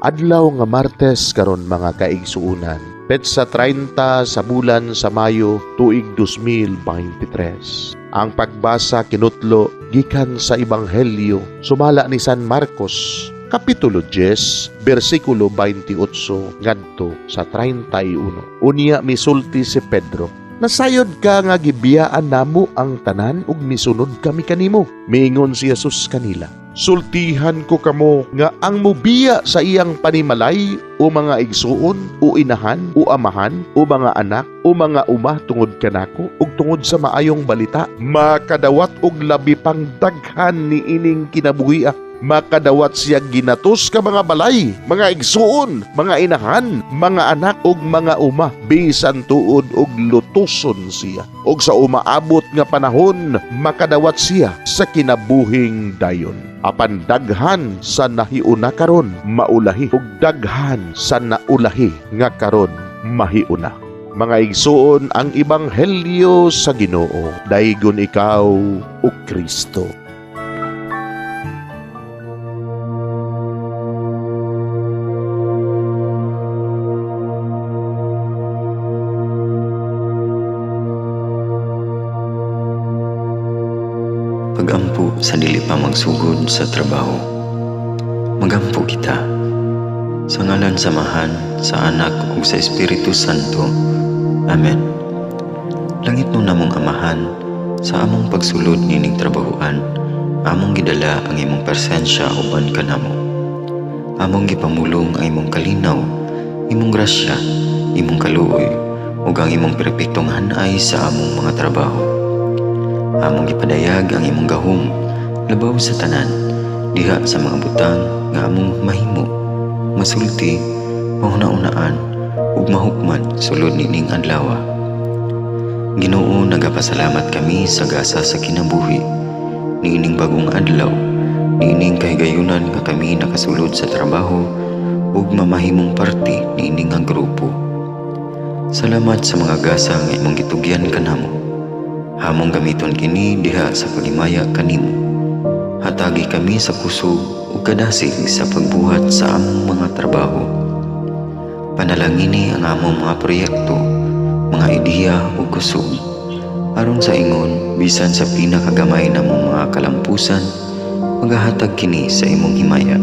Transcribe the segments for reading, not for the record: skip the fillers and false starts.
Adlaw nga Martes karon, mga kaigsuonan. Petsa 30 sa bulan sa Mayo, tuig 2023. Ang pagbasa kinutlo gikan sa Ebanghelyo sumala ni San Marcos, Kapitulo 10, bersikulo 28 ngadto sa 31. Unya misulti si Pedro, "Nasayod ka nga gibiyaan namo ang tanan ug misunod kami kanimo." Miingon si Jesus kanila, "Sultihan ko kamo nga ang mubiya sa iyang panimalay o mga igsuon o inahan o amahan o mga anak o mga uma tungod kanako ug tungod sa maayong balita, makadawat og labi pang daghan niining kinabuhia. Makadawat siya ginatos ka mga balay, mga igsuon, mga inahan, mga anak ug mga uma, bisan tuod og lutuson siya. Ug sa umaabot nga panahon, makadawat siya sa kinabuhing dayon. Apan daghan sa nahiuna karon maulahi, ug daghan sa naulahi nga karon mahiuna." Mga igsuon, ang ebanghelyo sa Ginoo. Daygon ikaw, o Kristo. Pagampo sa dili pa magsugod sa trabaho. Magampo kita. Sa ngalan sa Amahan, sa Anak ug sa Espiritu Santo. Amen. Langitnon namong Amahan, sa among pagsulod nining trabahoan, among gidala ang imong presensya uban kanamo. Among gipamulong ang imong kalinaw, imong grasya, imong kaluoy, ug ang imong perpektong hanay sa among mga trabaho. Among gipadayag ang imong gahom labaw sa tanan diha sa mga butang nga among mahimo, masulti, mahuna-unaan ug mahukman sulod nining adlaw. Ginoo, nagapasalamat kami sa gasa sa kinabuhi niining bag-ong adlaw, niining kahigayunan nga kami nakasulod sa trabaho ug mamahimong parte niini nga grupo. Salamat sa mga gasa nga imong gitugyan kanamo. Among gamiton kini diha sa paghimaya kanimo. Hatagi kami sa kusog ug kadasig sa pagbuhat sa among mga trabaho. Panalangini ang among mga proyekto, mga ideya ug kusog. Aron sa ingon, bisan sa pinakagamay namong mga kalampusan, magahatag kini sa imong himaya.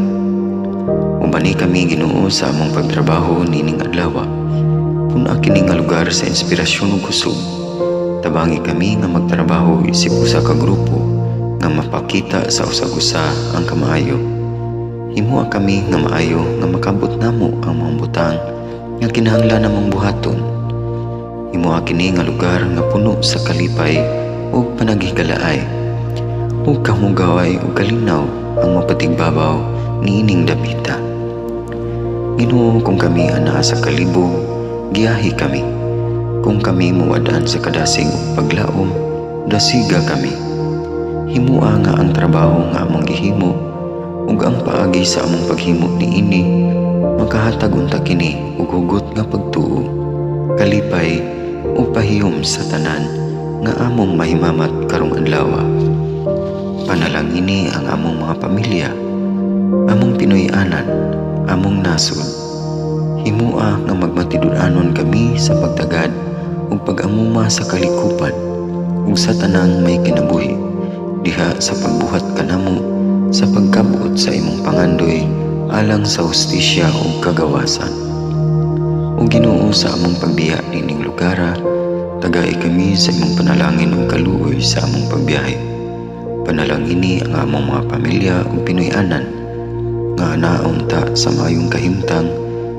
Ubani kami, Ginoo, sa among pagtrabaho nining adlaw. Pun-a kini nga lugar sa inspirasyon ug kusog. Tabangi kami nga magtrabaho isip usa ka grupo nga mapakita sa usag-usa ang kamaayo. Himoa kami nga maayo nga makabot namo ang mga butang nga kinahanglan namong buhaton. Himoa kini nga lugar nga puno sa kalipay ug panaghigalaay. Ug kahugaway ug kalinaw ang mapatigbabaw niining dapita. Ginoo, kung kami anaa sa kalibog, giyahi kami. Kung kami muwad-an sa kadasig ug paglaom, dasiga kami. Himoa nga ang trabaho nga among gihimo ug ang paagi sa among paghimo niini makahatag unta kini og hugot nga pagtuo, kalipay ug pahiyom sa tanan nga among mahimamat karong adlaw. Panalangini ang among mga pamilya, among Pinoy-anan, among nasod. Himoa nga magmatinud-anon kami sa pagtagad ug pag-amuma sa kalikupan ug sa tanang may kinabuhi diha sa pagbuhat kanamo sa pagkabot sa imong pangandoy alang sa hustisya ug kagawasan. O Ginoo, sa among pagbiya nining lugara, tagai kami sa imong panalangin ug kaluoy sa among pagbiyahe. Panalangini ang among mga pamilya ug Pinoy-anan nga anaon ta sa maayong kahimtang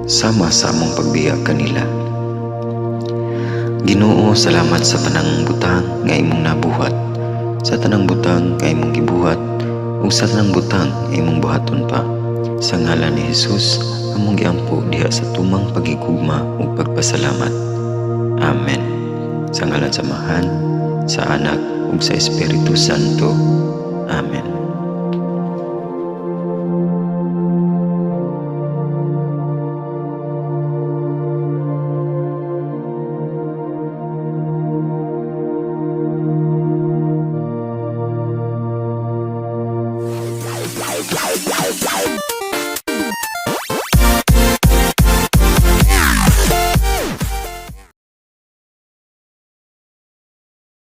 sama sa among pagbiya kanila. Ginoo, salamat sa tanang butang nga imong nabuhat, sa tanang butang nga imong gibuhat, ug sa tanang butang nga imong buhaton pa. Sa ngalan ni Jesus, among giampo diha sa tumang pagigugma ug pagpasalamat. Amen. Sa ngalan sa Amahan, sa Anak ug sa Espiritu Santo. Amen.